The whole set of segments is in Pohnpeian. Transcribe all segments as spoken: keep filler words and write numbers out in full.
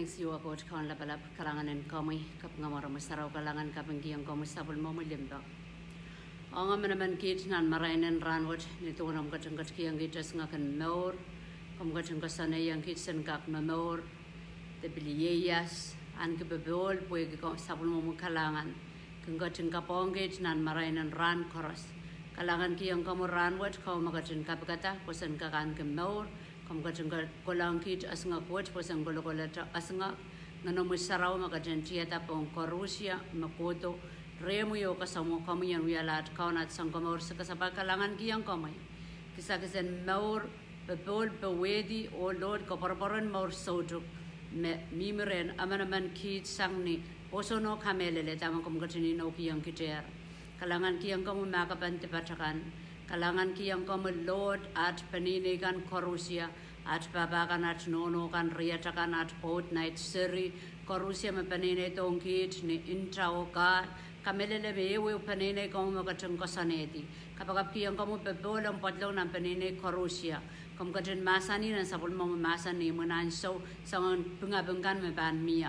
Siohwa Koht Kaun lapalap, kalahngan en komwi, kaping amwail Mwomwohdiso sarawi, kalahngan kapingkihong komwi sapwellimomwi limpoak. Ong emenemen kiht nan marain en rahnwet, ni duwen omw ketin ketikihong kiht esingek en mour, komw ketin koasoanehdi kiht sen kak momour de pil ieias, ahneki popohl pwehki sapwellimomwi kalahngan kin ketin kapwong kiht nan marain en rahn koaros. Kalahngankihong komwi rahnwet, komw ketin kapikada pwe sen kak ahneki mour, komw ketin kolohng kiht esingek wet pwe sen kolokolete esingek. Ngehnomwi sarawi me ketin tiada pohn koarusie me kohdo rehmwi oh kasamwo komwi en wiahla at Kaun, at Sounkomour, se kasapahl kalahngankihong komwi. Kisakis en mour, popohl powehdi, oh Lord, koapworopwor en mour soutuk me mihmi rehn emenemen kiht sang ni pwoson oh kamehlele dahme komw ketin inoukihong kitail. Kalahngankihong komwi mahkpen dipat akan. Kalahngankihong komwi Lord, at peneinei kan koarusie, at pahpa kan, at nohno kan, riatakan, at pwoud, nait seri, koarusie me peneinei dohng kiht ni nta oh kahl. Kamehlele me ehuehu peneinei komwi me ketin koasoanehdi. Kapakapkihong komwi popohl en pedolong nan peneinei koarusie. Komw ketin mahsanih nan sapwellimomwi mahsen ni imwin ansou, soangen pingaping kan me pahn mie.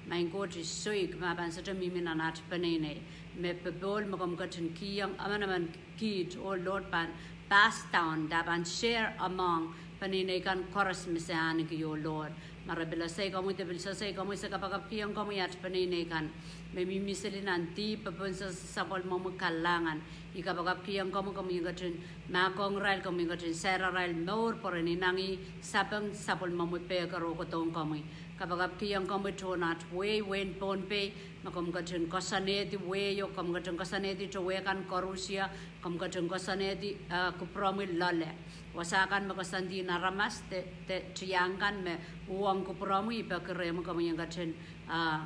Maing Koht, I soik ma pahn sohte mihmi nan at peneinei me popohl me komw ketin kihong emenemen kiht, oh Lord, pahn pass down, de pahn share among peneinei kan koaros me se ahneki, oh Lord. Ma re pil esei komwi de pil sosei komwi, se kapakapkihong komwi at peneinei kan me mihmi sili nan dihp, popohl, sapwellimomwi kalahngan. I kapakapkihong komwi, komwi en ketin mahkohng irail, komwi en ketin sair arail mour pwe ren inangih sapeng sapwellimomwi pehker oh kohdohng komwi. Kapakapkihong komwi tohn at wehi, wehin Pohnpei, me komw ketin koasoanehdi wehio, komw ketin koasoanehdi towe kan koarusie, komw ketin koasoanehdi kupwuromwi loale. Wasa kan me koasoandi aramas de, de tiahk kan me uhwong kupwuromwi, I peki rehmwi komwi en ketin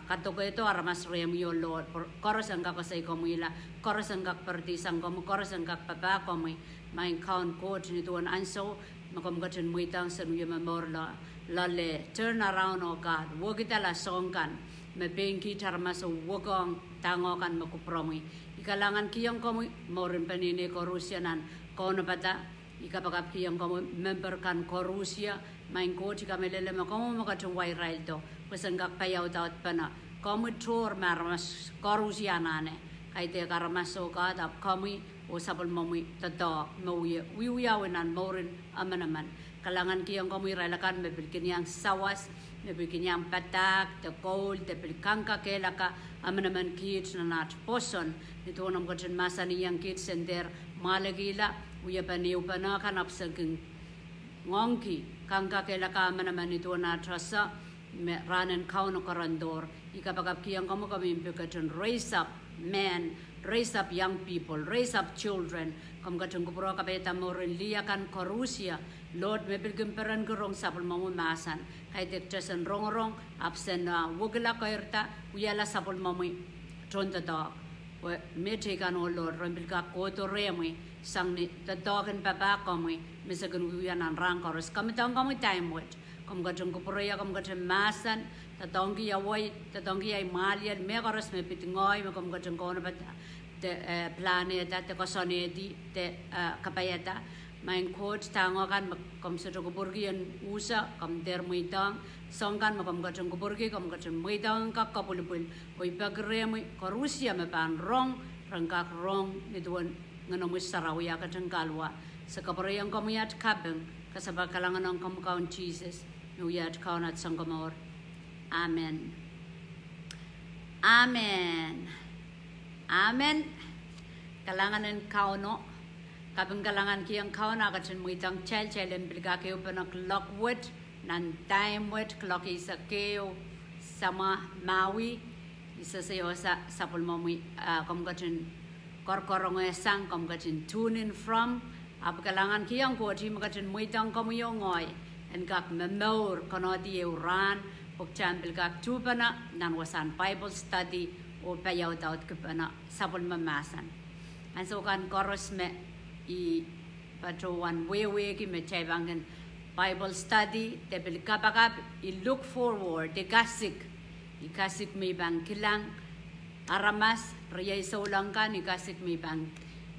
kadokehdo aramas rehmwi, oh Lord, pwe koaros en kak koasoi komwihla, koaros en kak poaridi sang komwi, koaros en kak papah komwi. Maing Kaun Koht, ni duwen ansou me komw ketin mweidohng sen wie momour loale, turn around, oh God, wekidala soahng kan me pein kiht aramas oh wekohng dahngo kan me kupwuromwi. I kalahngankihong komwi mouren peneinei koarusie nan kaunopada. I kapakapkihong komwi memper kan koarusie. Maing Koht, I kamehlele me komwi me ketin wa iraildo pwe sen kak paiaudaudpene. Komwi tohr me aramas koarusie anahne. Kaidehk aramas, oh God, ahpw komwi oh sapwellimomwi doadoahk me wie wiewiawi nan mouren emenemen. Kalahngankihong komwi irail akan me pil kin iang sawas, me pil kin iang padahk de koul de pil kankakehlaka emenemen kiht nan at pwoson. Ni duwen omw ketin mahsanihong kiht sen dehr mwahlikihla wiepen ehupene kan ahpw se kin ngoangki kankakehlaka emenemen ni duwen at ese me rahnen Kauno koarondohr. I kapakapkihong komwi, komwi pil ketin raise up men, raise up young people, raise up children. Komw ketin kupwure kapaiada mouren lih akan koarusie, Lord, me pil kin perenki rong sapwellimomwi mahsen. Kaidehk te sen rongorong ahpw sen wekila, keirda, wiahla sapwellimomwi tohndoadoahk. Pwe mehteikan, oh Lord, ren pil kak kohdo rehmwi sang ni doadoahk en papah komwi me se kin wiewia nan rahn koaros. Komw doadoahk, komwi time wet. Komw ketin kupwureie, komw ketin mahsen, doadoahngki ahi wehi, doadoahngki ahi mwahliel, mehkoaros me pid ngehi me komw ketin kaunopada de pilahnehda de koasoanehdi de kapaiada. Maing Koht, dahngo kan me komw sohte kupwurki en uso, komw dehr mweidohng. Soahng kan me komw ketin kupwurki, komw ketin mweidohng en kak kapwilipwil. Oh I peki rehmwi koarusie me pahn rong, ren kak rong ni duwen Ngehnomwi Sarawi eh ketin kahluwa. Se kapwureiong komwi at kaping, kasapahl kalahngan ong komwi Kaun Sises, me wia at Kaun, at Sounkomour. Amen. Amen. Amen. Kalahngan en Kauno. Kaping kalahngankihong Kauno, e ketin mweidohng kitail, kitail en pil kak ehupene kuloak wet, nan time wet, kuloak eisek ehu, samwa Maui. I sehse oh sa sapwellimomwi, komw ketin koaroaronge sang, komw ketin tune in from. Ahpw kalahngankihong Koht me ketin mweidohng komwi oh ngehi en kak momour, konehdi ehu rahn, pwe kitail pil kak tuhpene nan wasahn Bible study oh paiaudaudkipene sapwellime mahsen. Ansou kan koaros me I patohwan wehwehki me kitail pahn kin Bible study de pil kapakap, I look forward, I kasik, I kasik me I pahn kilang aramas, riei souleng kan, I kasik me I pahn,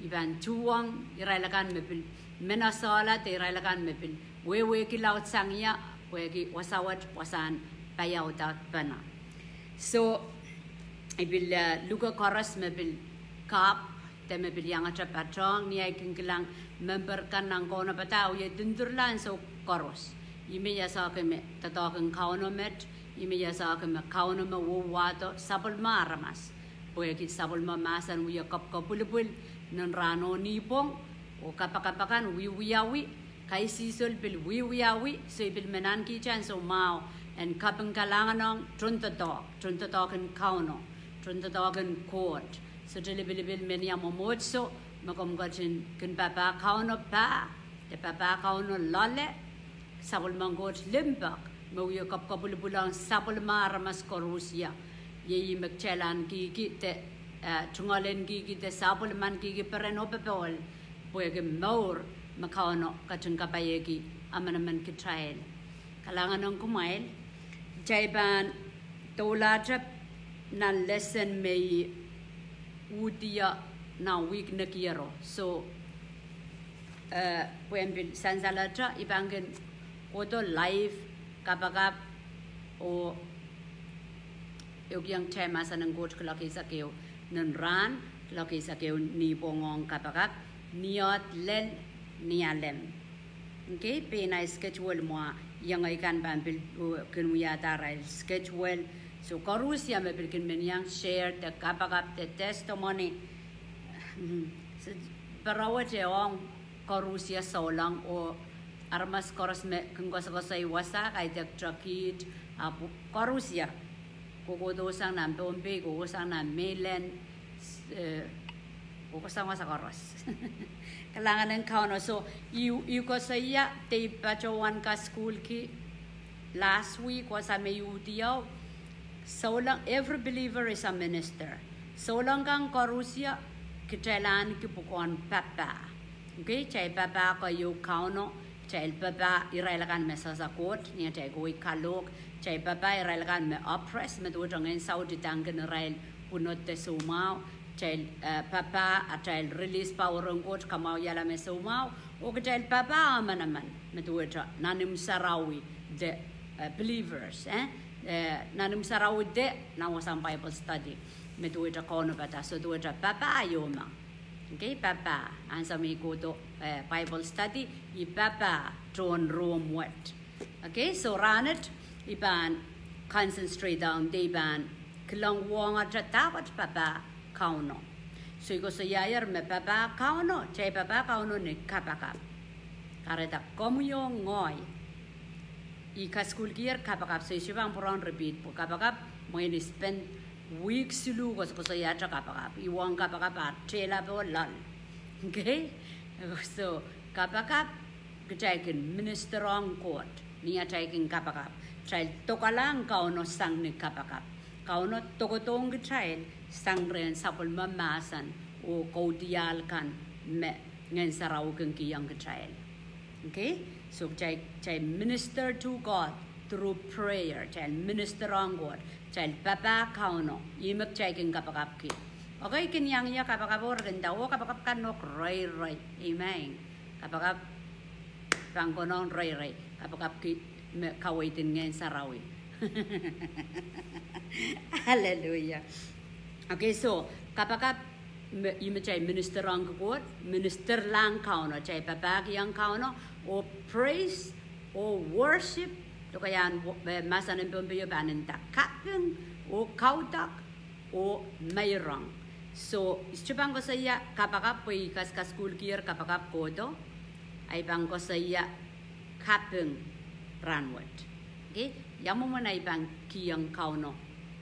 I pahn tuhwong irail akan me pil men esehla de irail akan me pil wehwehki laud sang ie, pwehki wasa wet wasahn paiauda pene. So, I pil, eh, luke koaros me pil kapw, de me pil iangete patohng, ni ahi kin kilang member kan nan kaunopada, wie dindurla ansou koaros. Ih me I esehki me doadoahk en Kauno met, ih me I esehki me Kauno me wouwahdo sapwellime aramas. Pwehki sapwellime mahsen wie kapwkapwilipwil, nin rahn oh nipwong, oh kapakap akan wiewiawi, kaisihsol pil wiewiawi, so I pil men ahnekihte ansou mwahu en kaping kalahngan ong tohndoadoahk, tohndoadoahk en Kauno, tohndoadoahk en Koht. Sohte lipilipil mehnia mwomwohdiso, me komw ketin kin papah Kauno pah, de papah Kauno loale, sapwellimen Koht limpoak, me wie kapwkapwilipwil ong sapwellime aramas koaros. Iei ih me kitail ahnekihki de, eh, tungoal ahnekihki de sapwellimankihki peren oh popohl, pwehki mour me Kauno ketin kapaieki emenemen kitail. Kalahngan ong kumwail, kitail pahn doulahte nan lesson me I uhdi nan wihk nekiero. So, eh, pwehn pil sansalehte, I pahn kin kohdo live kapakap oh ehukiong kitail mahsen en Koht kuloak eisek ehu nin rahn, kuloak eisek ehu nipwong ong kapakap, ni oahd lel, ni alem. Okay, pein ahi schedule mwo, iengei kan pahn pil, uh, kin wiahda arail schedule. So koaros me pil kin men iang share de kapakap de testimony, mm, so, pere wet e ong koaros souleng oh aramas koaros me kin koasokoasoi wasa, kaidehk tokid, ahpw koaros kohkohdo sang nan Pohnpei, kohkohdo sang nan mainland, eh, kohkohdo sang wasa koaros. Kalahngan en Kauno. So, I, I koasoia de I patohwan kasukuhlki last week wasa me I uhdi, souleng, every believer is a minister. Souleng kan koaros kitail ahneki pwukoahn papah. Okay, kitail papah keieu Kauno, kitail papah irail akan me sehse Koht ni atail kohwei kalohk, kitail papah irail akan me oppress, me duwehte ngehn saut idangkin irail pwunod de soumwahu, kitail, eh, papah atail release power en Koht, kamwahuiala me soumwahu, oh kitail papah emenemen me duwehte nan imw sarawi de, eh, believers, eh, eh, nan imw sarawi de nan wasahn Bible study me duwehte kaunopada, so duwehte papah ieu me Okay, papah, ansou me I kohdo, eh, Bible study, I papah tohn room wet. Okay, so rahnwet I pahn concentrate ong de I pahn kilang wongete dahkot papah Kauno. So I koasoiaier me papah Kauno, kitail papah Kauno ni kapakap. Kahrehda komwi oh ngehi, I kasukuhlkier kapakap, so I sohte pahn pwurehng repeat pwe kapakap, mwein I spend wihk siluh koasokoasoiahte kapakap. I wong kapakap ah tehla pohn loal. Okay? So, kapakap, kitail kin minister ong Koht ni atail kin kapakap. Kitail dokalahng Kauno sang ni kapakap. Kauno dokodohng kitail sang rehn sapwellime mahsen oh kaudiahl kan me Ngehn Sarawi kin kihong kitail. Okay? So kitail, kitail minister to God through prayer. Kitail minister ong Koht. Kitail papah Kauno. Ih me kitail kin kapakapki. Okay, kin iang ie kapakap oh re kin nda, oh, kapakap kan nohk reirei. Amen. Kapakap pahn konehng reirei. Kapakapki me kaweidin Ngehn Sarawi. Hallelujah. Okay, so kapakap me, ih me kitail minister ong Koht, minister lahng Kauno, kitail papahkihong Kauno, oh praise, oh worship, lokaiahn, eh, mahsen en Pohnpei pahn nda kaping, oh kaudok, oh meirong. So, I sohte pahn koasoia kapakap pwe I kaskasukuhlkier kapakap kohdo, ahi pahn koasoia kaping rahnwet. Okay? Ia mwomwen ahi pahn kihong Kauno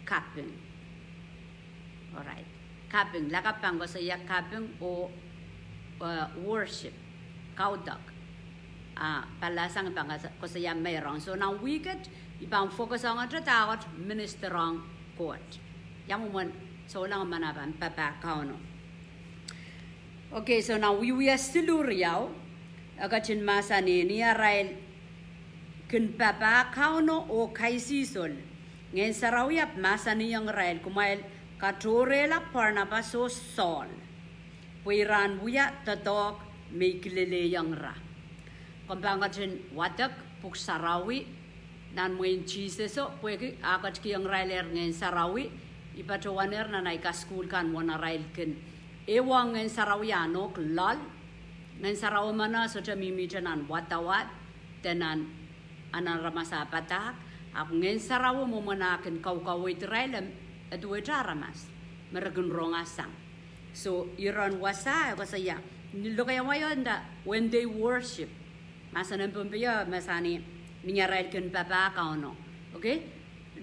kaping. Alright. Kaping, lakapw pahn koasoia kaping oh, eh, worship, kaudok. Ah, pahn lasang I pahn koasoia meirong. So nan wihket I pahn focus ongete dahkot minister ong Koht. Ia mwomwen souleng men ah pahn papah Kauno. Okay, so nan Wiewia siluh riau, e ketin mahsanih ni arail kin papah Kauno oh kaisihsol, Ngehn Sarawi ahpw mahsanihong irail, kumwail katohrehla Parnabas oh Sohl, pwe ira en wia doadoahk me I kilelehiong ira. Komw pahn ketin wadek Pwuhk Sarawi, nan mwehin Siseso, pwehki ah ketikihong irail ehr Ngehn Sarawi, I patohwanehr nan ahi kasukuhl kan uwen arail kin ehuong Ngehn Sarawi ah nohk loal. Ngehn Sarawi mwohn sohte mihmihte nan wadawad, de nan, nan aramas ah padahk, ahpw Ngehn Sarawi mwomwen ah kin kaukaweid irail, e duwehte aramas me re kin rongada sang. So, iren wasa, e koasoia, ni lokaia wai o nda, when they worship. Mahsen en Pohnpei o mahsanih, ni arail kin papah Kauno. Okay?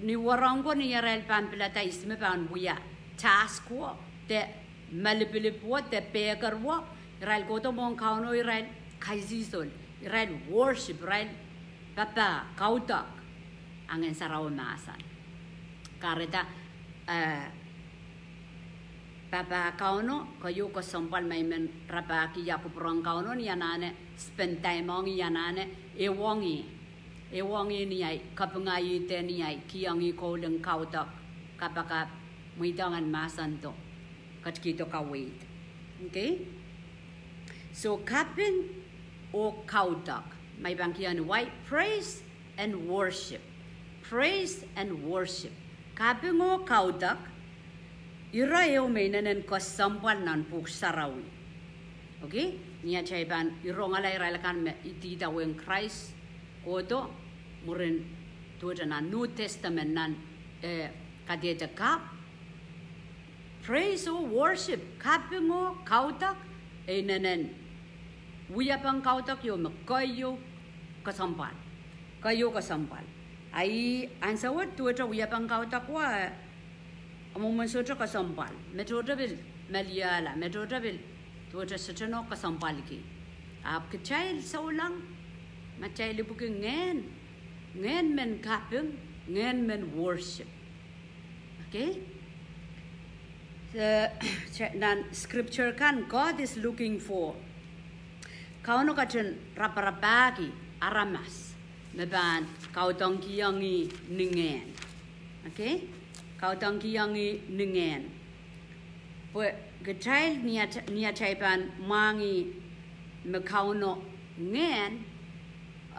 Ni wahnpoaron ko ni arail pahn pilada ihs me pahn wia task wo, de malipilip wo, de pehker wo, irail kohdo mwohn Kauno irail kaisihsol, irail worship, irail papah, kaudok. A Ngehn Sarawi mahsen. Kahrehda, eh, papah Kauno, keieu kesempwal me I men rapahki ia kupwuren Kauno ni anahne spend time ong ih, anahne ehuong ih. Ehuong ih ni ahi kapinga ih de ni ahi kihong ih koul en kaudok, kapakap, mweidohng en mahsendo, ketikihdo kaweid. Okay? So kaping oh kaudok. Ma I pahn kihong ni wai, praise and worship. Praise and worship. Kaping oh kaudok, ire ehu me inenen kesempwal nan Pwuhk Sarawi. Okay? Ni atail pahn irongala irail akan me idawehn Krais kohdo, mwurin duwehte nan New Testament nan, eh, kadehde kapw. Praise oh worship, kaping oh kaudok, e inenen wiepen kaudok ieu me keieu kesempwal. Keieu kesempwal. A ih ansou wet duwehte wiepen kaudok wet, a mwomwen sohte kesempwal. Me tohto pil meliehla, me tohto pil duwehte sohte nohk kesempwalki. Ahpw kitail souleng, ma kitail ipwiki ngehn, ngehn men kaping, ngehn men worship. Okay? Eh, nan scripture kan, God is looking for. Kauno ketin raparapahki aramas me pahn kaudokihong ih ni ngehn. Okay? Kaudokihong ih ni ngehn. Pwe kitail ni at-, ni atail pahn mwahngih me Kauno ngehn,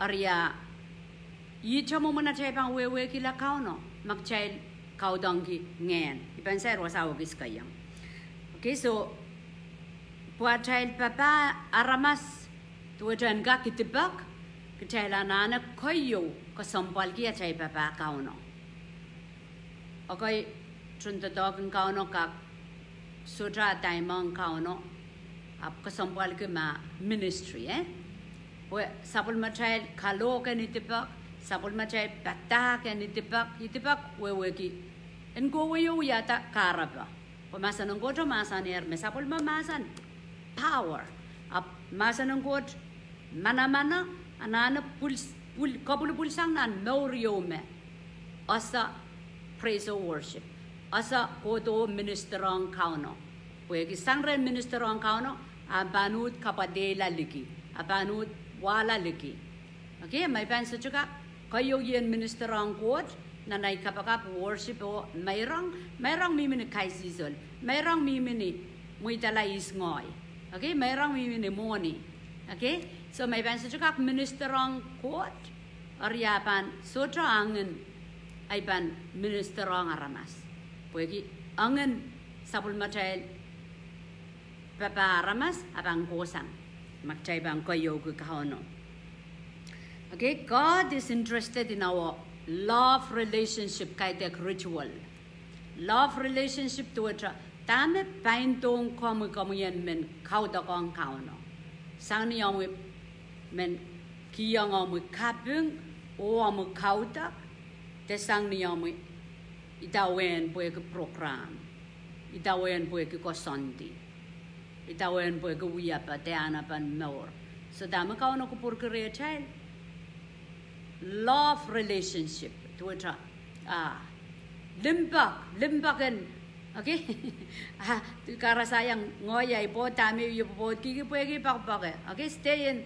eri a ihte mwomwen atail pahn wehwehkihla Kauno, ma kitail kaudokki ngehn. I pahn sair wasa wekis keieu. Okay, so, pwe atail papah aramas, duwehte en kak idipek, kitail anahne keieu kesempwalki atail papah Kauno. Okay, tohndoadoahk en Kauno kak sohte a time ong Kauno, ahpw kesempwalki ma ministry, eh? Pwe sapwellimatail kalohk en idipek, sapwellimatail padahk en idipek, idipek wehwehki en kohwei oh wiahda kahrepe. Pwe mahsen en Koht mahsanih me sapwellime mahsen power. Ahpw mahsen en Koht manaman, anahne pwil-, pwil-, kopwulipwilsang nan mour ieu me ese praise and worship. Ese kohdo minister ong Kauno. Pwehki sang rehn minister ong Kauno, a pahn uhd kapwadehla liki, a pahn uhd wahla liki. Okay, ma I pahn sohte kak, keieu ien minister ong Koht, nan ahi kapakap worship oh meirong, meirong mihmi ni kaisihsol, meirong mihmi ni mweidala ihs ngehi. Okay, meirong mihmi ni mwohni. Okay, so ma I pahn sohte kak minister ong Koht, eri a pahn sohte angin ahi pahn minister ong aramas. Pwehki angin sapwellimatail papah aramas a pahn kohsang ma kitail pahn keieuki Kauno. Okay, God is interested in our love relationship, kaidehk ritual. Love relationship duwehte dahme paindohng komwi, komwi en men kaudok ong Kauno. Sang ni omwi men kihong omwi kaping oh omwi kaudok, de sang ni omwi idawehn pwehki program, idawehn pwehki koasoandi, idawehn pwehki wiepe de anahnepen mour. So dahme Kauno kupwurki rehtail? Love relationship. Duwehte, ah, limpoak, limpoak en, okay? Ah, karasaiong ngehi ahi pwoud, dahme I wie pwopwoudkihki pwehki poakepoake. Okay, stay in,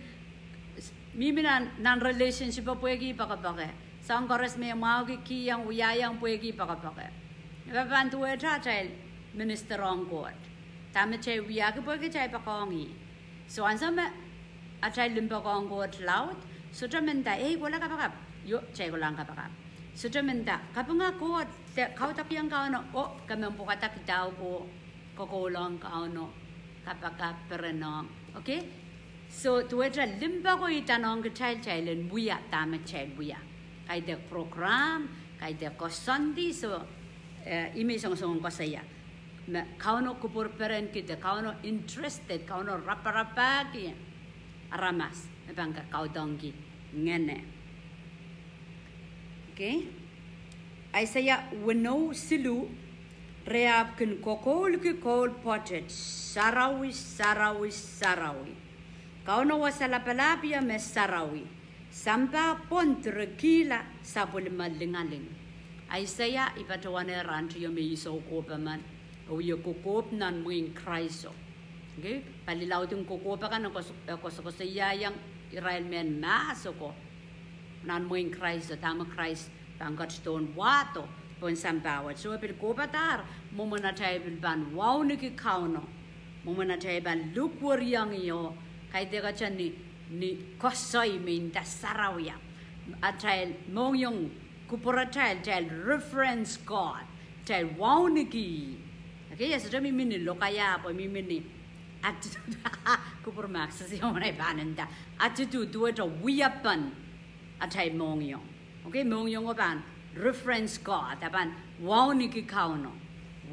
mihmi nan, nan relationship pwehki poakepoake. Soahng koaros me mwahuki, kihong, wiahiong pwehki poakepoake. E pahn duwehte atail minister ong Koht. Dahme kitail wiahki pwehki kitail poakohng ih. So ansou me atail limpoak ong Koht laud, Sohte menda, ei, kohla kapakap. Io, kitail kolahng kapakap. Sohte menda, kapinga Koht, de kaudokiong Kauno, oh, ke men pwukada idawehn kokoulong Kauno, kapakap, perenohng. Okay? So, duwehte limpoak idanohng kitail, kitail en wia dahme kitail wia. Kaidehk program, kaidehk koasoandi, so, eh, ih me I songosong koasoia. Me Kauno kupwur perenki de Kauno interested, Kauno raparapahki aramas me pahn kak kaudokiong ngehno. Okay? Aiseia weneu siluh, re ahpw kin kokoulki koul pwoatet, Sarawi, sarawi, sarawi. Kauno Wasa Lapalahpie me sarawi. Sampah pwon direkihla sapwellime lingaling. Aiseia I patohwanehr ahnteio me ih soukohp emen, e wie kokohp nan mwehin Kraiso. Okay? Palilaudin kokohp akan e koasokoasoiaiong irail mehn mahs oko nan mwehin Kraiso, dahme Krais pahn ketidohn wahdo pohn sampah wet. So e pil kohpadahr mwomwen atail pil pahn wauneki Kauno, mwomwen atail pahn lukweriong ih oh kaidehkte ni, ni koasoi me nda sarawia. Atail mohngiong, kupwuratail, atail reference Koht, atail wauneki ih. Okay, e sohte mihmi ni lokaia pwe mihmi ni attitude. Kupwur mahk, sehse omw nei pahn nda attitude, duwehte wiepen atail mohngiong. Okay, mohngiong o pahn reference Koht, e pahn wauneki Kauno.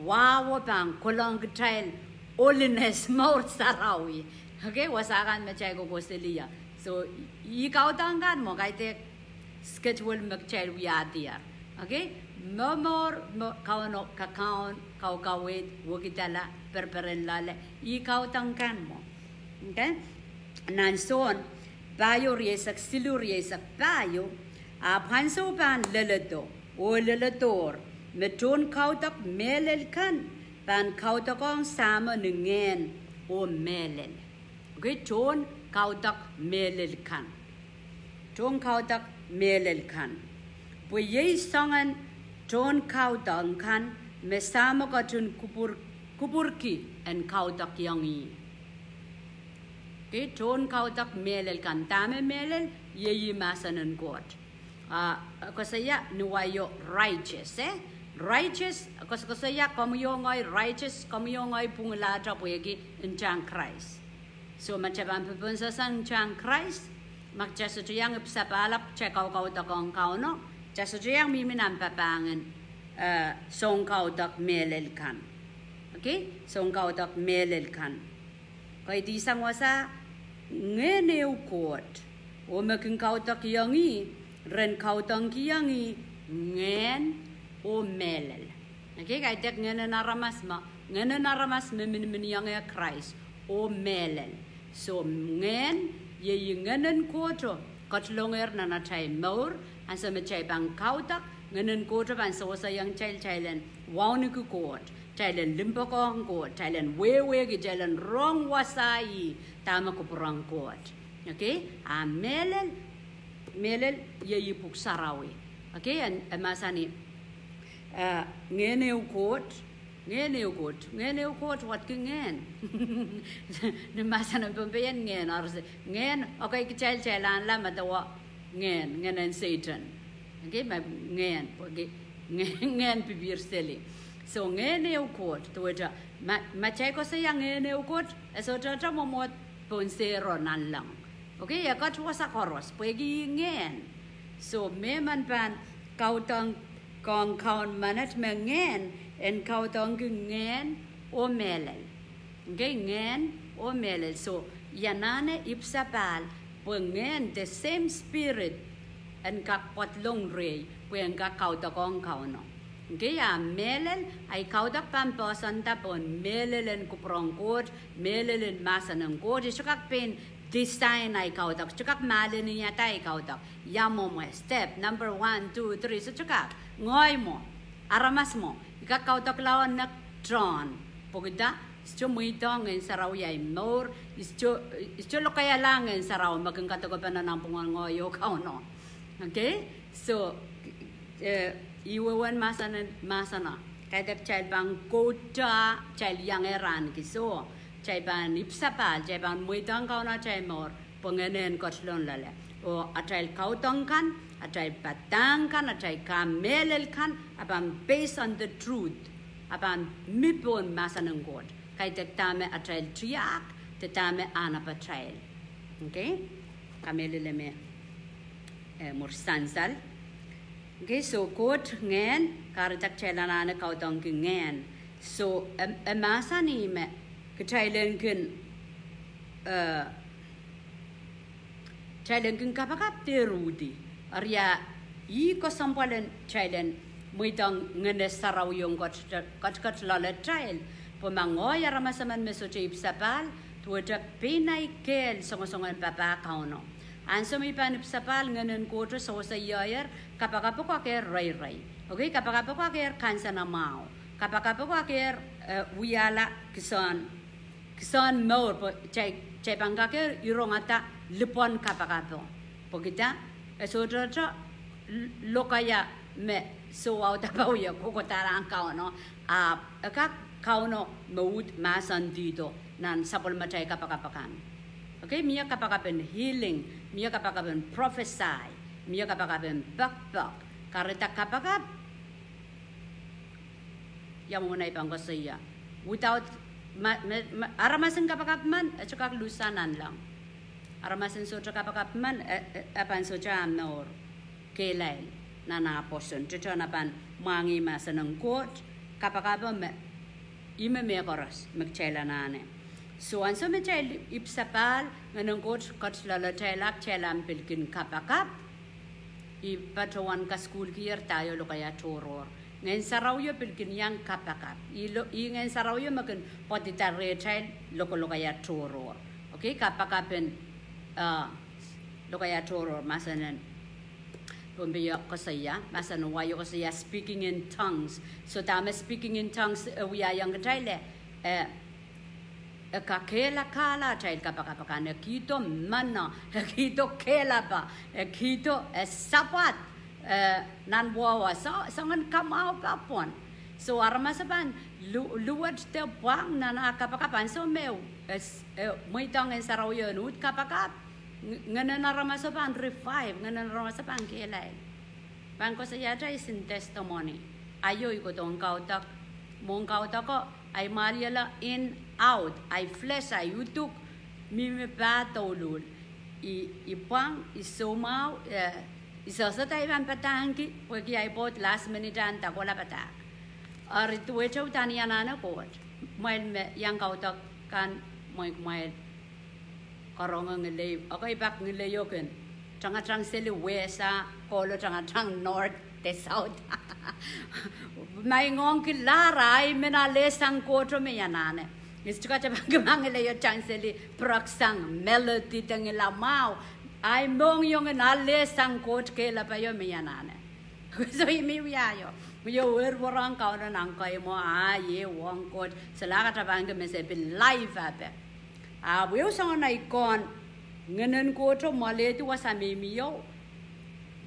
Wahwo pahn kolahng kitail holiness, mour sarawi. Okay, wasa kan me kitail kohkohseli ie. So, ih kaudok kan mwo, kaidehk schedule me kitail wiahdier. Okay, momour me Kauno kakaun, kaukaweid, wekidala, pereperen loale, ih kaudok kan mwo. Okay? Nan Sohn pahieu, rieisek siluh, rieisek pahieu: Ahpw ansou pahn leledo, oh leledohr, me tohn kaudok mehlel kan pahn kaudokiong Sahmo ni ngehn oh mehlel. Okay, tohn kaudok mehlel kan. Tohn kaudok mehlel kan. Pwe iei soangen tohn kaudok kan me Sahmo ketin kupwur-, kupwurki en kaudokiong ih. Okay, tohn kaudok mehlel kan. Dahme mehlel? Iei ih mahsen en Koht. Ah, koasoia ni wai o righteous, eh? Righteous, koasokoasoia komwi oh ngehi righteous, komwi oh ngehi pwunglahr pwehki ntahn Krais. So ma kitail pahn popohn sasang ntahn Krais, ma kitail sohte iang ipwsapahlap kitail kaukaudokiong Kauno, kitail sohte iang mihmi nan papah en, eh, soun kaudok mehlel kan. Okay? Soun kaudok mehlel kan. Kaidehk sang wasa, ngehn ehu Koht, oh me kin kaudokiong ih, ren kaudokihong ih ngehn oh mehlel. Okay, kaidehk ngehnen aramas me, ngehnen aramas me miniminiong Krais, oh mehlel. So, ngehn, iei ngehnen Kohto ketilongehr nan atail mour, ansou me kitail pahn kaudok, ngehnen Kohto pahn seweseiong kitail, kitail en wauneki Koht, kitail en limpoakohng Koht, kitail en wehwehki, kitail en rong wasa ih, dahme kupwurong Koht. Okay? A mehlel, mehlel iei pwuhk sarawi. Okay? En, e mahsanih, eh, ngehn ehu Koht, ngehn ehu Koht, ngehn ehu Koht, wadki ngehn. Ni mahsen en Pohnpei en ngehn, oarse, ngehn, okay, kitail, kitail anahne medewe ngehn, ngehnen Sehdan. Okay, me ngehn, pwehki ngehn, ngehn pipihr seli. So, ngehn ehu Koht, duwehte, ma, ma kitail koasoia ngehn ehu Koht, e sohte mwomwohd pohn sehro nanleng. Okay, e ket wasa koaros, pwehki ngehn. So, mehmen pahn kaudokiong Kaun menet me ngehn, en kaudokiongki ngehn oh mehlel. Okay, ngehn oh mehlel. So, I anahne ipwsapahl, pwe ngehn, the same spirit, en kak pedolong rehi, pwe en kak kaudokiong Kauno. Okay, a mehlel, ahi kaudok pahn poahsoanda pohn mehlel en kupwurong Koht, mehlel en mahsen en Koht, e sohte kak pein design ahi kaudok, sohte kak mahleniada ahi kaudok. Ia mwomwe, step number one, two, three, sohte kak. Ngehi mwo, aramas mwo, I kak kaudokla nek tohn. Pwehki dah? I sohte mweidohng Ngehn Sarawi ahi mour, I sohte, I sohte lokaiala Ngehn Sarawi me kin kadokepene nanpwungen ngehi oh Kauno. Okay? So, eh, ih wehwehn mahsen, mahseno. Kaidehk kitail pahn kouda, kitail iangehr ahneki soh, kitail pahn ipwsapahl, kitail pahn mweidohng Kauno atail mour, pwe ngehno en ketilong loale. Oh atail kaudok kan, atail padahk kan, atail kamehlel kan, a pahn based on the truth. A pahn mi pohn mahsen en Koht. Kaidehk dahme atail tiahk, de dahme anahne pahn atail. Okay? Kamehlele me, eh, mwur sansal. Okay, so Koht ngehn, kahrehda kitail anahne kaudokki ngehn. So, e, e mahsanih me, kitail en kin, eh, kitail en kin kapakap de rudi. Eri ia, ih kesempwal en kitail en mweidohng Ngehn Sarawio en ketiket, ketiket loalatail. Pwe ma ngehi aramas emen me sohte ipwsapahl, duwehte pein ei kehl songosong en papah Kauno. Ansou me I pahn ipwsapahl Ngehn en Koht sewese iehier, kapakap ko kakehr reirei. Okay, kapakap ko kakehr kansenamwahu. Kapakap ko kakehr, eh, wiahla kisehn kisehn mour pwe kitail, kitail pahn kakehr irongada lipwen kapakapo. Pwehki dah, e sohte, sohte l-, lokaia me soh audepe wie kohkohdahlahng Kauno, ahpw e kak Kauno me uhd mahsendihdo nan sapwellimatail kapakap akan. Okay, mie kapakap en healing, mie kapakap en prophesy, mie kapakap en pekpek, kahrehda kapakap ia mwomwen ei pahn koasoia. Without, ma, ma, ma, aramas en kapakap men, e sohte kak lusa nanleng. Aramas en sohte kapakap men, e, e, e pahn sohte ah mour kehlail nan ah pwoson. Tehtehn ah pahn mwahngih mahsen en Koht, kapakapo me, ih me mehkoaros me kitail anahne. So ansou me kitail ipwsapahl, Ngehn en Koht ket loalatail, kitail ahpw pil kin kapakap. I patohwan kasukuhlkier dah ieu lokaia tohrohr. Ngehn Sarawio pil kin iang kapakap. Ih lo-, ih Ngehn Sarawio me kin poadida rehtail lokolokaia tohrohr. Okay, kapakap en, uh, lokaia tohrohr, mahsen en Pohnpei koasoia, mahsen en wai koasoia speaking in tongues. So dahme speaking in tongues, eh, wiahiong kitail, eh, e kakehlakahla atail kapakap akan, e kihdo meno, e kihdo kehlape, e kihdo, e sapwad, eh, nan wehwe, so, soangen kamwahu pahn pwon. So aramas pahn lu-, luwet de pwang nan ah kapakap ansou me, eh, s-, eh, mweidohng Ngehn Sarawio en uhd kapakap, ng-, ngehnen aramas pahn revive, ngehnen aramas pahn kehlail. Pahn koasoiahte I sin testimony. Aio I kohdohn kaudok, mwohn kaudoko, ahi mwahliel in, out, ahi flesh, ahi uduk, mihmi pah douluhl. I, I pwang, I soumwahu, eh, I sehse dahme I pahn padahngki, pwehki ahi pwoud last minute ahn dakohla padahk. Eri duwehte udahn I anahne Koht, kumwail me iang kaudok kan, mwein kumwail karonge ngilei, ekei pak ngilei o kin tangatang seli west, ah kohlo tangatang north de south. Ma I ngoangki lahr, ahi men alehsang Koht me I anahne. I sohte kak tapan kin ma ngilei o tang seli pwureksang melody de ngilamwahu. Ahi mohngiong en alehsang Koht kehlape o me I anahne. So I mih wia io. Mie wer werehng Kauno nan keimwe, ah, iei ong Koht. Solahr kak tapan kin me se pil live ape. Ahpw ehu soangen ahi kohn, Ngehn en Koht mwoalehdi wasa me I mih ieu,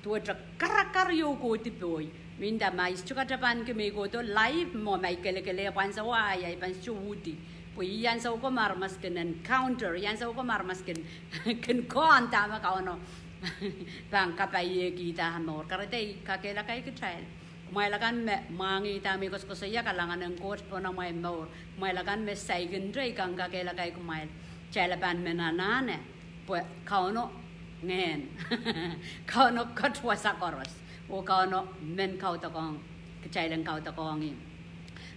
duwehte karakar ieu kohdi pohi. Mie nda ma I sohte kak tapan kin me I kohdo live mwo ma I kelekele pwansowa, ahi, ahi pahn sohte uhdi. Pwe ih ansou ko me aramas kin encounter, ih ansou ko me aramas kin, kin kohn dahme Kauno pahn kapaiekihda mour. Kahrehda I kakehlaka kitail. Kumwail akan me mwahngih dahme I koasokoasoia, kalahngan en Koht pohn amwail mour. Kumwail akan me saikinte, I kak kakehlaka kumwail. Kitail pahn men anahne, pwe Kauno ngehn. Kauno ket wasa koaros. Oh Kauno men kaudokohng, kitail en kaudokohng ih.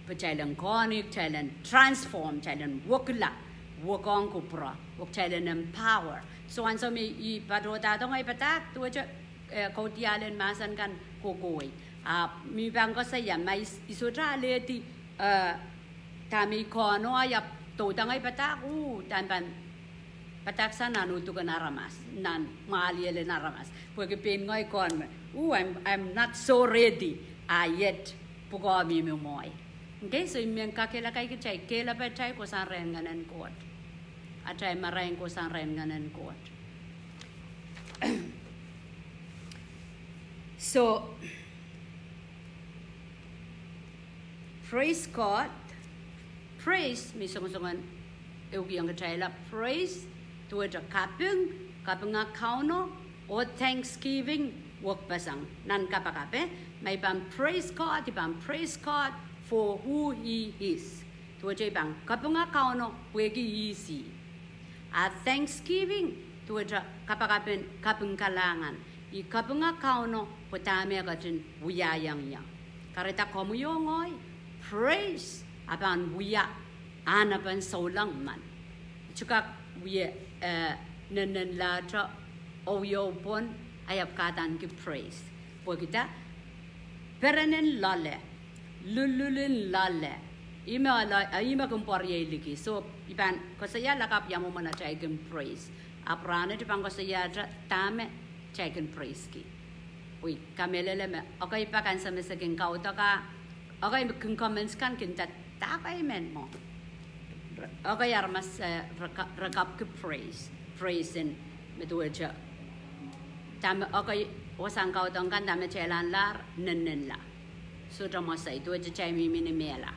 Pwe kitail en kohn ih, kitail en transform, kitail en wekila, wekohng kupwure, oh kitail en empower. So ansou me I patohdadohng ei padahk, duwehte, eh, kaudiahl en mahsen kan kohkohwei. Ahpw mie pahn koasoia, ma I s-, I sohte alehdi, eh, dahme I kohno, ahpw doudahng ei padahk, uh, dahme pahn padahk sang nan uduken aramas, nan mwahliel en aramas. Pwehki pein ngehi kohn me, uh, I'm, I'm not so ready, ah, yet, pwukoa mihmi mwohi. Okay, so I men kakehlaka kitail, kehlape kitail kohsang rehn Ngehn en Koht. Atail marain kohsang rehn Ngehn en Koht. So, praise God. Praise, mie songosongen ehukihong kitailla praise, duwehte kaping, kapinga Kauno, Oh thanksgiving wekpeseng nan kapakap, eh? Ma I pahn praise God, I pahn praise God for who He is. Duwehte I pahn kapinga Kauno pwehki ihs ih. A thanksgiving duwehte kapakap en kaping kalahngan. I kapinga Kauno pwe dahme e ketin wiahiong ie. Kahrehda komwi oh ngehi, praise a pahn wia ahnepen souleng men. I kak wie, eh, nennenlahte oh ieu pwon, I ahpw kadaniki praise. Pwehki dah? Peren en loale, lululin loale, ih me, ih me kin pwarieiliki. So I pahn koasoia lakapw ia mwomwen atail kin praise. Ahpw rahnwet I pahn koasoiahte dahme kitail kin praiseki. Pwe I kamehlele me ekei pak ansou me se kin kaudok, ekei kin comments kan kin nda dahkei men mwo. Ekei aramas, eh, re ka-, re kapwki praise, praise en me duwehte dahme ekei wasahn kaudok kan, dahme kitail anahne nennenla. Sohte mwesei, duwehte kitail mihmi ni mehla.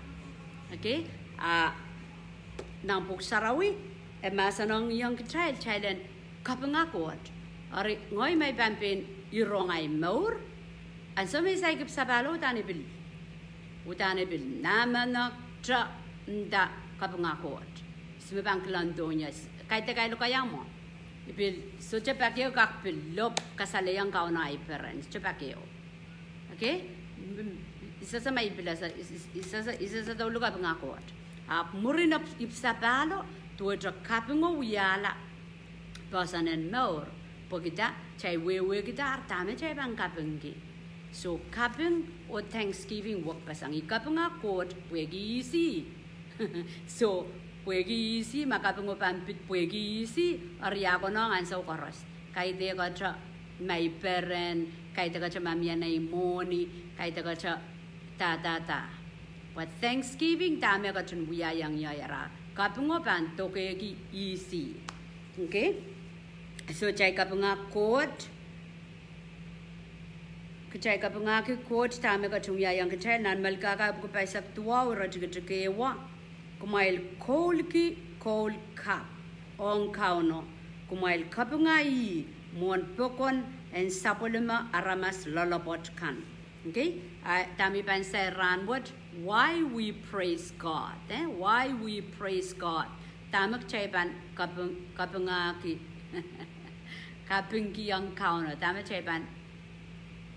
Okay? A nan Pwuhk Sarawi e mahsanihong kitail, kitail en kapinga Koht. Eri ngehi ma I pahn pein rong ahi mour, ansou me I saikinte sapahlo, udahn I pil, udahn I pil namenekte nda kapinga Koht. Se me pahn kilangdohng ie, kaidehk ahi lokaiahn mwo. I pil sohte pak ehu kak pil lop kasalehiong Kauno ahi peren, sohte pak ehu. Okay? I sehse ma I pil, I sehse, I sehse douluhl kapinga Koht. Ahpw mwurin I sapahlo, duwehte kapingo wiahla poahsoan en mour. Pwehki dah? Kitail wehwehkidahr dahme kitail pahn kapingki. So kaping oh thanksgiving wekpeseng. I kapinga Koht pwehki ihs ih. So pwehki ihs ih, ma kapingo pahn pid pwehki ihs ih, eri e konehng ansou koaros kaidehkte ma I peren, kaidehkte ma mie nei mwohni, kaidehkte da da da. Pwe thanksgiving dahme ketin wiahiong ie, eri kapingo pahn dokehki ihs ih. Okay? So kitail kapinga Koht, kitail kapingahki Koht dahme ketin wiahiong kitail. Nan Melkahka epwiki pahisek duwau, iretikitik ehu: Kumwail koulki koul kapw ong Kauno, kumwail kapinga ih mwohn pokon en sapwellime aramas loalopwoat kan. Okay? A dahme I pahn sai rahnwet, why we praise God, eh? Why we praise God. Dahme kitail pahn kaping, kapingahki, kapingkihong Kauno. Dahme kitail pahn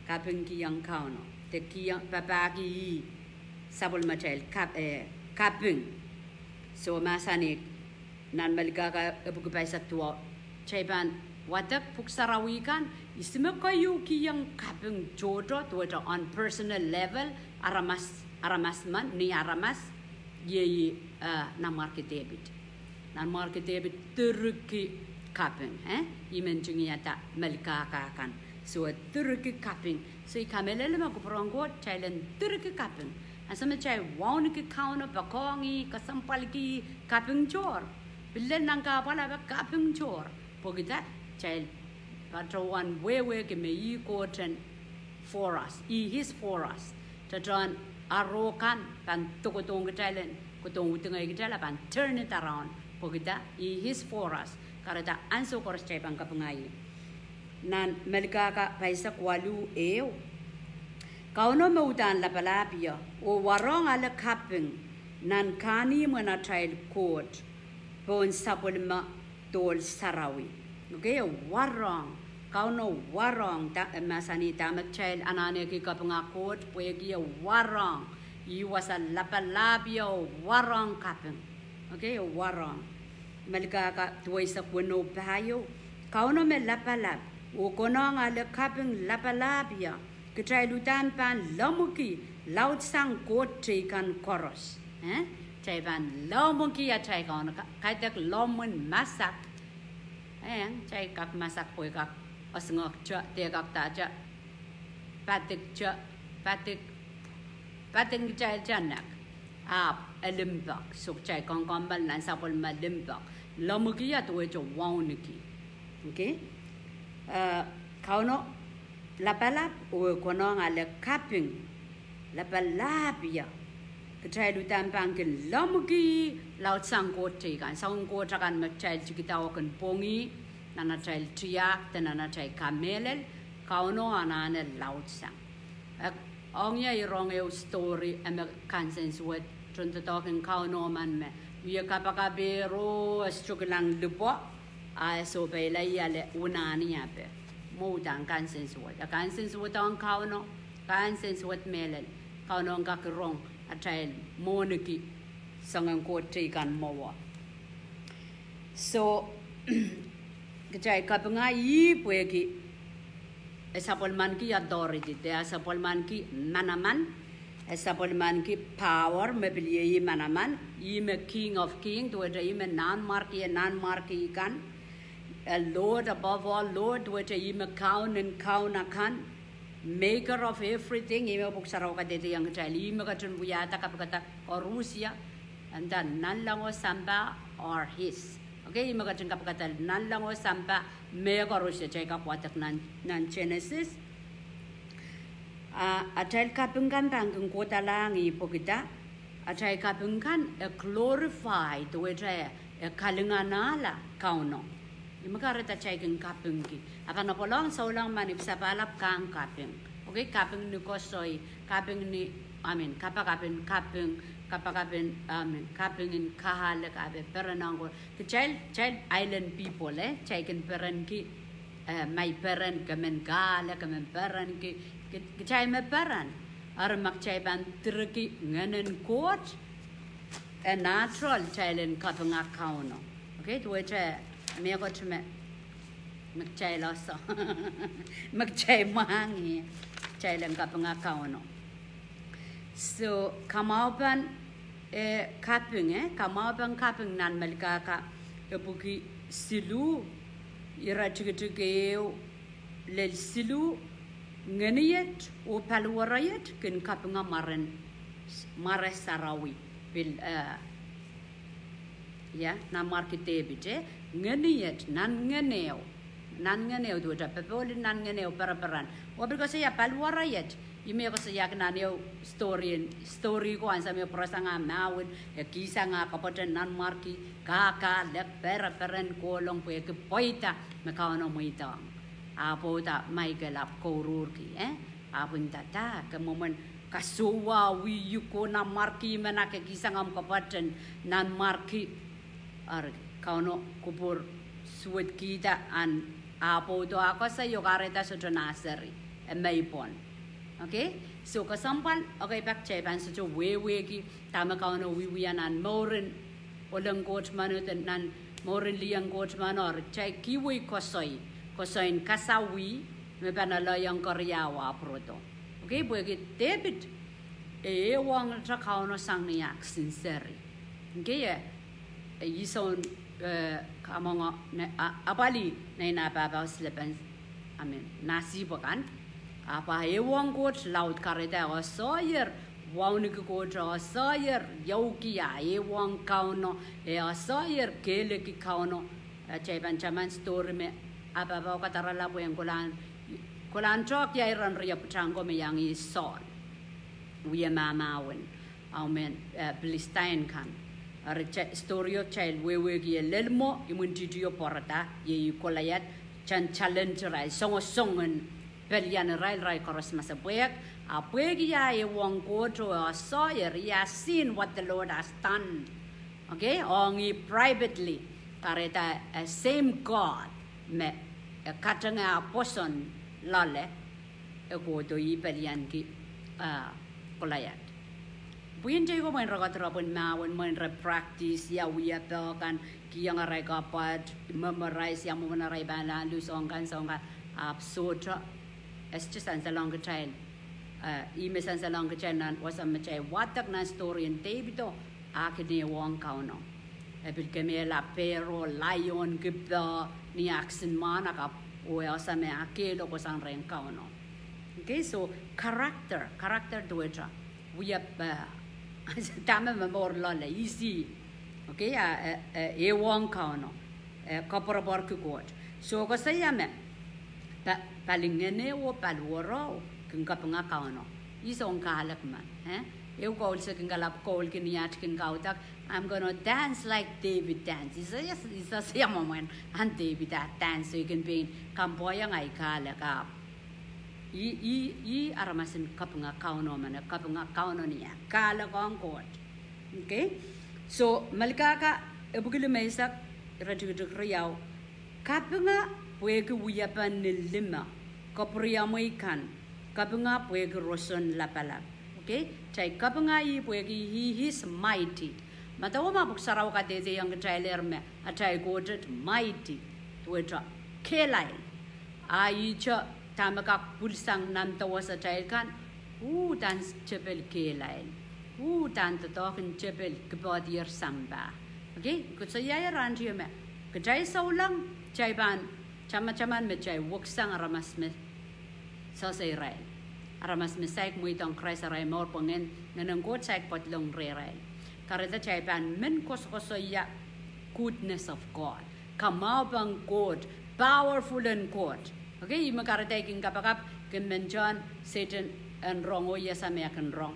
kapingkihong Kauno, de kihong, papahki ih sapwellimatail kap-, eh, kaping. So mahsanih nan Melkahka epwiki pahisek duwau, kitail pahn wadek Pwuhk Sarawi kan, ihs me keieu kihong kaping tohto, duwehte on personal level, aramas, aramas men, ni aramas, iei, eh, Nanmwarki Depit. Nanmwarki Depit direki kaping, eh? Ih me ntingihada Melkahka kan. So e direki kaping. So I kamehlele me kupwur en Koht kitail en direki kaping. Ansou me kitail wauneki Kauno, poakohng ih, kesempwalki ih, kapingtohr. Pil lel nan kahpwal ape, kapingtohr. Pwehki dah? Kitail patohwan wehwehki me ih Koht en for us, He is for us. Tohtohn aro kan pahn dokedohng kitail en, kohdohng udingei kitail, a pahn turn it around. Pwehki dah? He is for us. Kahrehda ansou koaros kitail pahn kapinga ih. Nan Melkahka pahisek waluh ehu: Kauno me uhdahn lapalahpie oh warohng ale kaping nan kahnimwen atail Koht, pohn sapwellime dohl sarawi. Okay, e warohng, Kauno warohng, da-, e mahsanih dahme kitail anahneki kapinga Koht, pwehki e warohng. Ih wasa lapalahpie oh warohng kaping. Okay, e warohng. Melkahka duweisek weneu pahieu: Kauno me lapalap oh konehng ale kaping lapalahpie, kitail uhdahn pahn lemmwiki laudsang koht teikan koaros. Eh? Kitail pahn lemmwiki atail Kauno, ka-, kaidehk lemmwin masak. Eh, kitail kak masak pwe kak osingekte, de kak dahte, padikte, padik, padikte kitail te nek. Ahpw e limpoak, so kitail komkommoal nan sapwellime limpoak. Lemmwiki duwehte wauneki. Okay? Eh, Kauno lapalap oh e konehng ale kaping lapalahpie, kitail uhdahn pahn kin lemmwiki laudsang koht teikan, soun koht akan me kitail tikida oh kin pwongih. nan atail tiahk de nan atail kamehlel, Kauno anahne laudsang. E, ong ie I rong ehu story, e me kansensuwed, tohn doadoahk en Kauno emen me, wie kapakapehro, e sohte kilang lipwo, a e sohpeila ie ale unani ape. Mwo udahn kansensuwed. E kansensuwed ong Kauno, kansensuwed mehlel, Kauno en kak rong atail mwohniki soangen koht teikan mwowe. So, kitail kapinga ih pwehki e sapwellimaniki authority, de e sapwellimaniki manaman, e sapwellimaniki power, me pil iei manaman, ih me King of King, duwehte ih me nanmwarki en nanmwarki kan, a Lord above all Lord, duwehte ih me Kaun en kaun akan, maker of everything, ih me Pwuhk Sarawi kadehdehiong kitail, ih me ketin wiahda kapikada koaros, e nda nanleng oh sampah are his. Okay, ih me ketin kapikada nanleng oh sampah, mehkoaros, kitail kak wadek nan, nan Genesis. A atail kaping kan pahn kin kohdalahng ih pwehki da, atail kaping kan e glorify, duwehte e kalinganahla Kauno. Ih me kahrehda kitail kin kapingki. A pahn apwal ong souleng ma ni pil sapahlap, ke en kaping. Okay, kaping ni koasoi, kaping ni, I mean, kapakap en kaping, kapakap en, I mean, kaping en kahlek, ape peren ong Koht. Kitail, kitail island people, e, kitail kin perenki, e, ma I peren, ke men kahlek, ke men perenki, ki-, kitail me peren. Eri ma kitail pahn direki Ngehnen Koht, e natural kitail en kapinga Kauno. Okay, duwehte mehkot me, me kitail oso, me kitail mwahngih, kitail en kapinga Kauno. So, kamwahupen, e, kaping, e, kamwahupen kaping nan Melkahka epwiki siluh, iretikitik ehu lel siluh, ngeniet oh paliwere iet kin kapinga mwaren, mware sarawi, pil, e, ia, nanmwarki Depit, e, ngeniet, nanngenehu, nanngenehu duwehte popohl en nanngenehu pereperen. Oh pil koasoia paliwere iet, ih me koasoiahki nan ehu story, story ko ansou me pwurasang ah mahwin, e kihsang ah kapwate nanmwarki, kakahlek, pereperen kohlong pwehki pweida me Kauno mweidohng. Ahpw pwouda Michael ahpw kouruhrki, e, ahpw ndahda, ke mwomwen kasohwawih ko nanmwarki men, a ke kihsang omw kapwate nanmwarki. Eri Kauno kupwur suwedkihda, ahn, ahpw pwoudo ah koasoi oh kahrehda sohte nah seri, e mei pwon. Okay? So kesempwal, okay, pak kitail pahn sohte wehwehki dahme Kauno wiewia nan mouren ohleng Koht meno de nan mouren lihong Koht meno, eri kitail kihwei koasoi, koasoin kasawih me pahn aloiong keriau ah pwurodo. Okay, pwehki Depit e ehuongete Kauno sang ni ahk sinseri. Okay, e, e ih soun, e, kamwenge, ne, a, apwalih nein ah pahpao silepen, I mean, nah sihpw akan. Ahpw e ehuong Koht laud, kahrehda e oasoier wauneki Koht, e oasoier iouki, e ehuong Kauno, e oasoier kehleki Kauno. E, kitail pahn taman story me ah pahpao kadarala pwe en kolahn, kolahn tohk ia iren rie pwutak ko me iang ih Saul. Wie mahmahwen, amen, e, Pilistain kan. Eri kitail, story o kitail wehwehki e lel mwo, imwintihtio pwarada, iei Kolaiad, kitail challenge irail, songosong en pelian irail, irail koaros masepwehk, ahpw pwehki ah ehuong Koht oh e oasoier, he has seen what the Lord has done. Okay, ong ih privately, kahrehda, e, same God me, e, katenge ah pwoson loale, e kohdo ih pelianki, a, Kolaiad. Pwihn teikan mwein re koadoropw en mahwen, mwein re practice ia, wia peh kan, kihong arail kapwat, memorize ia, mwomwen arail pahn lahn luh soahng kan, soahng kan, ahpw sohte, e sohte sansalohng kitail, e, ih me sansalohng kitail nan wasa me kitail wadek nan story en Depit o, ah kin ehuong Kauno. E pil kemehla Paro, laion kipe, ni ahksin mwahnakapw, oh e ese me ah kehlo kohsang rehn Kauno. Okay, so character, character duwehte wia, e, dahme momour loale, ih ih. Okay, a, e, e, ehuong Kauno, e, koapworopworki Koht. So koasoia me, pa, palingenehu oh paliwere kin kapinga Kauno. Ih soun kahlek men, e? Ehu koul se kin kalap koul kin iat kin kaudok, I'm gonna dance like David dance. Ihs, ihs, ihs, ihs ia mwomwen ahn David ah dance, so I kin pein kampwoiong ahi kahlek ahpw. Ih, ih, ih aramas en kapinga Kauno, mehn kapinga Kauno ni ah kahlek ong Koht. Okay? So, Melkahka epwiki limeisek, iretikitik riau. Kapinga pwehki wiepen ni lime, kapwuriamwei kan, kapinga pwehki roson lapalap. Okay? Kitail kapinga ih pwehki he is mighty. Medewe ma Pwuhk Sarawi kadehdehiong kitailehr me atail Koht mighty, duwehte kehlail. A ihte dahme kak pwilsang nan dewesatail kan, uhdahn tepel kehlail, uhdahn doadoahk en tepel kipohdier sampah. Okay, koasoiahier ahneki me kitail souleng, kitail pahn tamataman me kitail weksang aramas me sehse irail. Aramas me saik mweidohng Krais arail mour pwe Ngehn, Ngehn en Koht saik pedolong rehrail. Kahrehda kitail pahn men koasokoasoia goodness of God. Kamwahupen Koht, powerful en Koht. Okay, ih me kahrehda I kin kapakap, kin men tohn Sehdan en rong oh iasa me e kin rong.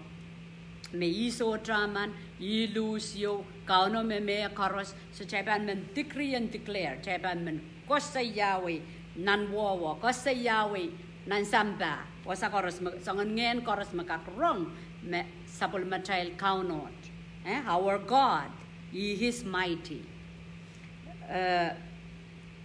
Me ih sohte emen, ih luhs ieu, Kauno me mehkoaros, so kitail pahn men decree and declare, kitail pahn men koasoiawei nan wowo, koasoiawei nan sampah, wasa koaros me, soangen ngehn koaros me kak rong, me sapwellimatail Kauno. Eh, our God, He is mighty. Eh,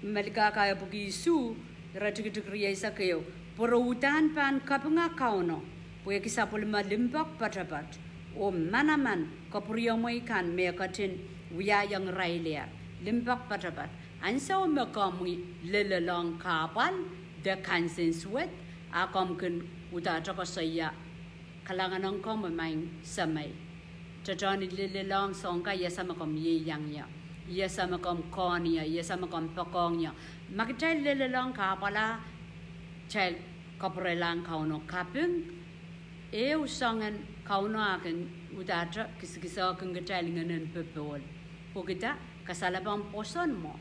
Melkahka epwiki isuh, iretikitik rieisek ehu, pwe re uhdahn pahn kapinga Kauno, pwehki sapwellime limpoak poatopoat, oh manaman kapwuriamwei kan me e ketin wiahiong irailehr, limpoak poatopoat. Ansou me komwi lelelohng kahpwal de kansensuwed, a komw kin uhdahte koasoia, kalahngan ong komwi maing Semei. Tohtohn I lelelohng soahng kan, iasa me komw ieiang ie, iasa me komw kohn ie, iasa me komw poakohng ie. Ma kitail lelelohng kahpwal, kitail kapwurelahng Kauno, kaping, ehu soangen Kauno a kin uhdahte kisakisohkin kitail ngehnen popohl. Pwehki dah? Kasalepen pwoson mwo.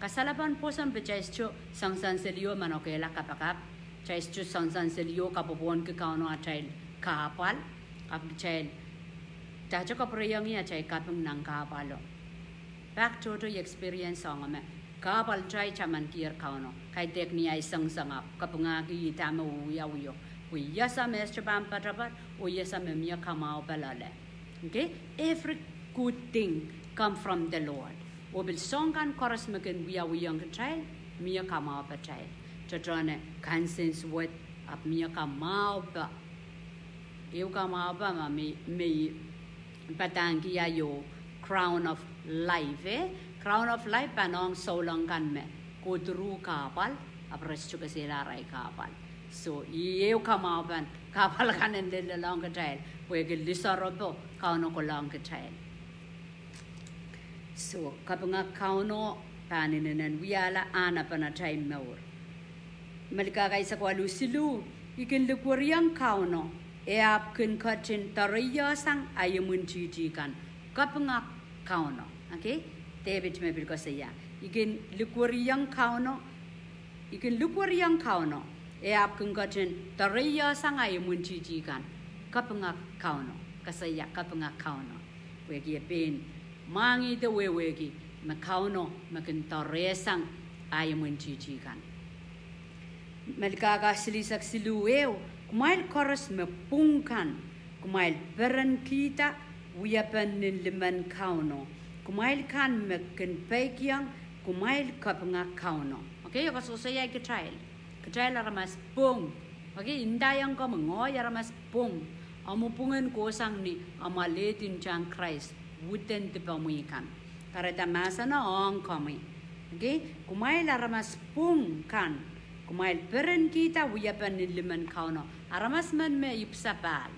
Kasalepen pwoson, pwe kitail sohte sansanseli oh manokehla kapakap. Kitail sohte sansanseli oh kapwopwonki Kauno atail kahpwal. Ahpw kitail, dahte kapwurehiong ih? Atail kaping nan kahpwalo. Pak tohto I experience ong me kahpwal kitail tamankier Kauno, kaidehk ni ahi sengiseng ahpw kapingahki ih dahme wiawi o. Pwe iasa me sohte pahn poatopoat, oh iasa me mie kamwahupe loale. Okay? Every good thing come from the Lord. Oh pil soahng kan koaros me kin wiawiong kitail, mie kamwahupatail. Tohtohne kansensuwed, ahpw mie kamwahupe. Ehu kamwahupe ma me, me padahngki ia, crown of life, eh? Crown of life pahn ong souleng kan me kohduruh kahpwal, ahpw re sohte kesehla arail kahpwal. So, ih ehu kamwahupen kahpwal kan en lelelohng kitail, pwehki lisoaropo Kauno kohlahng kitail. So, kapinga Kauno pahn inenen wiahla ahnepen atail mour. Melkahka eisek waluh siluh, I kin likwerihong Kauno, e ahpw kin ketin doareiehsang ahi imwintihti kan. Kapinga Kauno. Okay? Depit me pil koasoia, I kin likwerihong Kauno, I kin likwerihong Kauno, e ahpw kin ketin doareiehsang ahi imwintihti kan. Kapinga Kauno. Koasoia kapinga Kauno. Pwehki e pein mwahngih de wehwehki me Kauno me kin doareiehsang ahi imwintihti kan. Melkahka silihsek siluh ehu, kumwail koaros me pwung kan, kumwail perenkihda wiepen nin limen Kauno. Kumwail kan me kin peikiong, kumwail kapinga Kauno. Okay, e koasokoasoia kitail. Kitail aramas pwung. Okay, ndaiong komwi, ngehi aramas pwung. Omw pwungen kohsang ni omw alehdi ntahn Krais, widen dipomwi kan. Kahrehda mahseno ong komwi. Okay, kumwail aramas pwung kan, kumwail perenkihda wiepen nin limen Kauno. Aramas men me ipwsapahl.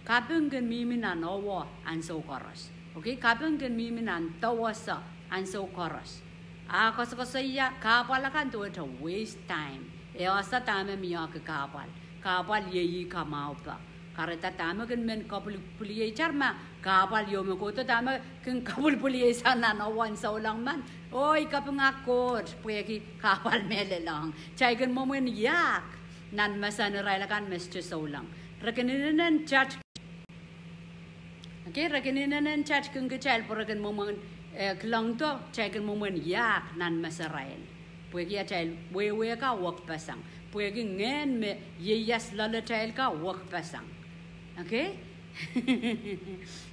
Kaping kin mihmi nan owo ansou koaros. Okay, kaping kin mihmi nan dewese ansou koaros. A koasokoasoia kahpwal akan duwehte waste time. E ese dahme mie ki kahpwal. Kahpwal iei ih kamwahupe. Kahrehda dahme kin men kapwilipwilieitail ma kahpwal ieu me kohdo, dahme kin kapwilipwilieisang nan owo en souleng men. Oh, I kapinga Koht pwehki kahpwal me lelelohng. Kitail kin mwomwen iahk nan mesen irail akan me sohte souleng. Re kin inenen tat Ke re kin inenen tatkihong kitail pwe re kin mwomwen, eh, kilangdo, kitail kin mwomwen iahk nan meserail. Pwehki atail wehwe ka wekpeseng. Pwehki ngehn me ieias loalatail ka wekpeseng. Okay?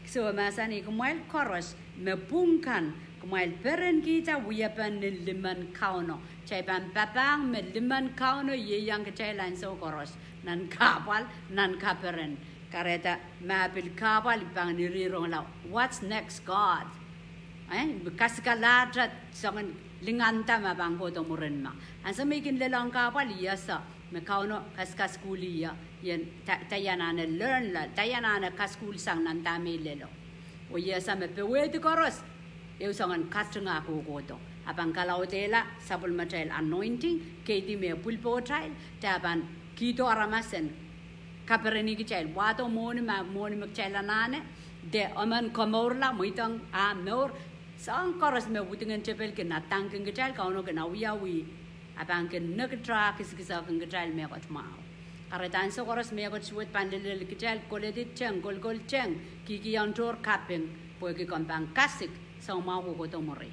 So, mahsanih kumwail koaros me pwung kan, kumwail perenkihda wiepen nin limen Kauno. Kitail pahn papahng me limen Kauno ieiang kitail ansou koaros. Nan kahpwal, nan kaperen. Kahrehda ma pil kahpwal I pahn iri rongla, what's next, God? Eh, kasikala te soangen linganda ma pahn kohdo mwurin ma. Ansou me I kin lelohng kahpwal, I ese me Kauno kaskasukuhl ie, ien da, da I anahne learn la, da I anahne kasukuhl sang nan dahme I lelo. Oh I ese me powehdi koaros, ehu soangen katingo kohkohdo. A pahn kalaudehla sapwellimatail anointing, keidi me pwil pohtail, de a pahn kihdo aramas en kaperenih kitail, wahdo mwohni ma, mwohni me kitail anahne, de emen komourla, mweidohng ah mour, soahng koaros me widingen tepel kin adangkihong kitail, Kauno kin awiawih, a pahn kin nekidra kisakisakin kitail mehkot mwahu. Kahrehda ansou koaros mehkot suwed pahn lelel kitail, koledi teng, kolkol teng, kihkihong tohr kaping, pwehki komw pahn kasik, soangen mwahu kohkohdo mwuri.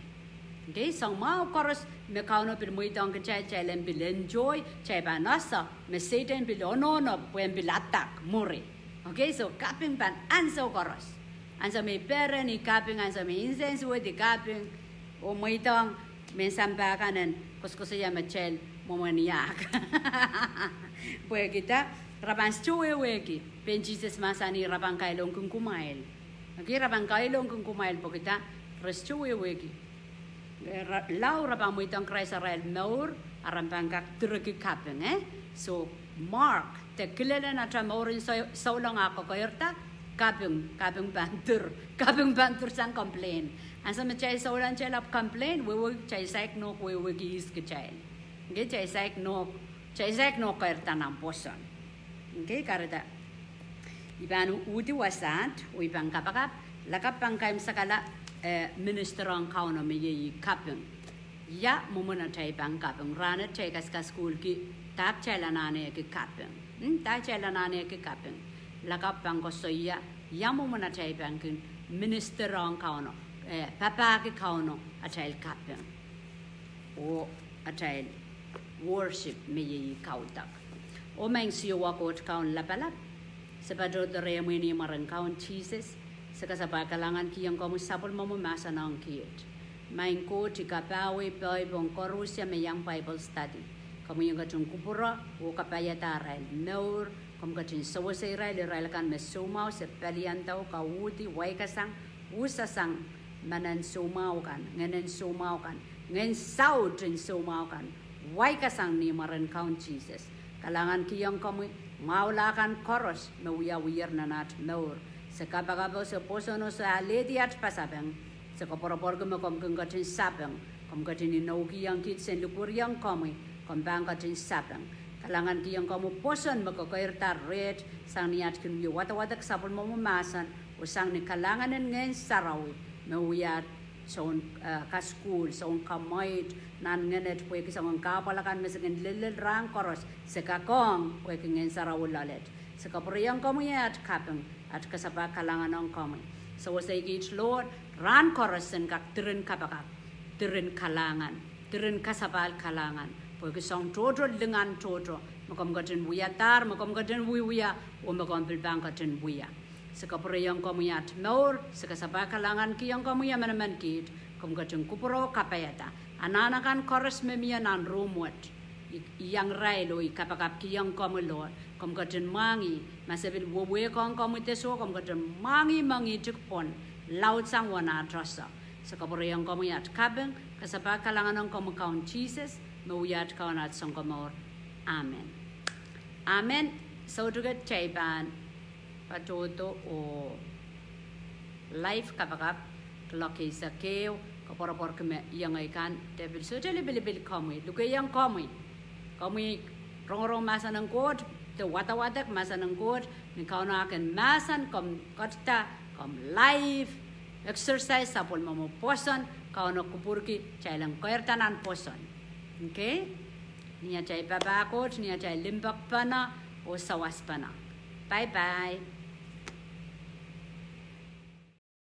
Okay, soangen mwahu koaros me Kauno pil mweidohng kitail, kitail en pil enjoy, kitail pahn ese me Sehdan pil onohnop pwe en pil adak mwuri. Okay, so kaping pahn ansou koaros. Ansou me I peren I kaping, ansou me I nsensuwed I kaping, oh mweidohng mehn sampah kan en koasokoasoia me kitail mwomwen iahk. Pwehki da, re pahn sohte wehwehki, pein Sises mahsanih re pahn kailongkin kumwail. Okay, re pahn kailongkin kumwail pwehki da, re sohte wehwehki. Eh, re, lao re pahn mweidohng Krais arail mour, a re pahn kak direki kaping, eh? So, mark, de kilelen atail mouren sou-, souleng a kokoirda, kaping, kaping pahn dir, kaping pahn dir sang complain. Ansou me kitail souleng kitail ahpw complain, wehwehki kitail saik nohk wehwehki ihs kitail. Okay, kitail saik nohk, kitail saik nohk koirda nan pwoson. Okay, kahrehda I pahn uhdi wasaht, oh I pahn kapakap, lakapw pahn kaimwisekala, eh, minister ong Kauno me iei kaping. Ia mwomwen atail pahn kaping, rahn wet kitail kaskasukuhlki, dahme kitail anahneki kaping. Hmm, dahme kitail anahneki kaping. Lakapw pahn koasoia, ia mwomwen atail pahn kin minister ong Kauno, eh, papahki Kauno atail kaping. Oh atail worship me iei kaudok. Oh maing Siohwa Koht Kaun lapalap, se patohdo rehmw ni mwaren Kaun Sises, se kasapahl kalahngankihong komwi sapwellimomwi mahsen ong kiht. Maing Koht, I kapahwei pehi pohn koarusie me iang Bible study. Komwi en ketin kupwure oh kapaiada arail mour, komw ketin sewese irail, irail akan me soumwahu, se pelianda oh kauhdi, waikasang, usasang, mehn soumwahu kan, ngehnen soumwahu kan, ngehn saut en soumwahu kan, waikasang ni mwaren Kaun Sises. Kalahngankihong komwi mwahula kan koaros me wiawiher nan at mour. Se kapakapo, se pwosono, se alehdi at pasapeng. Se koapworopworki me komw kin ketin sapeng, komw ketin inoukihong kiht sen likwerihong komwi, komw pahn ketin sapeng. Kalahngankihong komwi pwoson me kokoirda reht sang ni at kin wie wadawadek sapwellimomwi mahsen, oh sang ni kalahngan en Ngehn Sarawi me wia soun, eh, kasukuhl, soun kamweit nan ngenet pwehki soangen kahpwal akan me se kin lellel rahn koaros, se kak ong pwehki Ngehn Sarawi loalet. Se kapwurehiong komwi at kaping, at kasapahl kalahngan ong komwi. Sewesei kiht Lord, rahn koaros sen kak diren kapakap, diren kalahngan, diren kasapahl kalahngan pwehki soahng tohto, lingan tohto me komw ketin wiadahr, me komw ketin wiewia, oh me komw pil pahn ketin wia. Se kapwurehiong komwi at mour, se kasapahl kalahngankihong komwi emenemen kiht, komw ketin kupwure oh kapaiada anahn akan koaros me mie nan room wet. I, I iang irail oh I kapakapkihong komwi Lord, komw ketin mwahngih, ma se pil wehwehki ong komwi de soh, komw ketin mwahngih mengihtik pwon laudsang wahn at ese. Se kapwurehiong komwi at kaping, kasapahl kalahngan ong komwi Kaun Sises, me wia at Kaun, at Sounkomour. Amen. Amen. Soutik kitail pahn patohdo oh live kapakap, kuloak eisek ehu, koapworopworki me iengei kan de pil sohte lipilipil komwi, lukehiong komwi, komwi rongorong mahsen en Koht, de wadawadek mahsen en Koht, ni Kauno ah kin mahsen, komw ketido, komw live, exercise sapwellimomwi pwoson, Kauno kupwurki kitail en koirda nan pwoson. Okay? Ni atail papah Koht, ni atail limpoakpene oh sawaspene. Bye bye.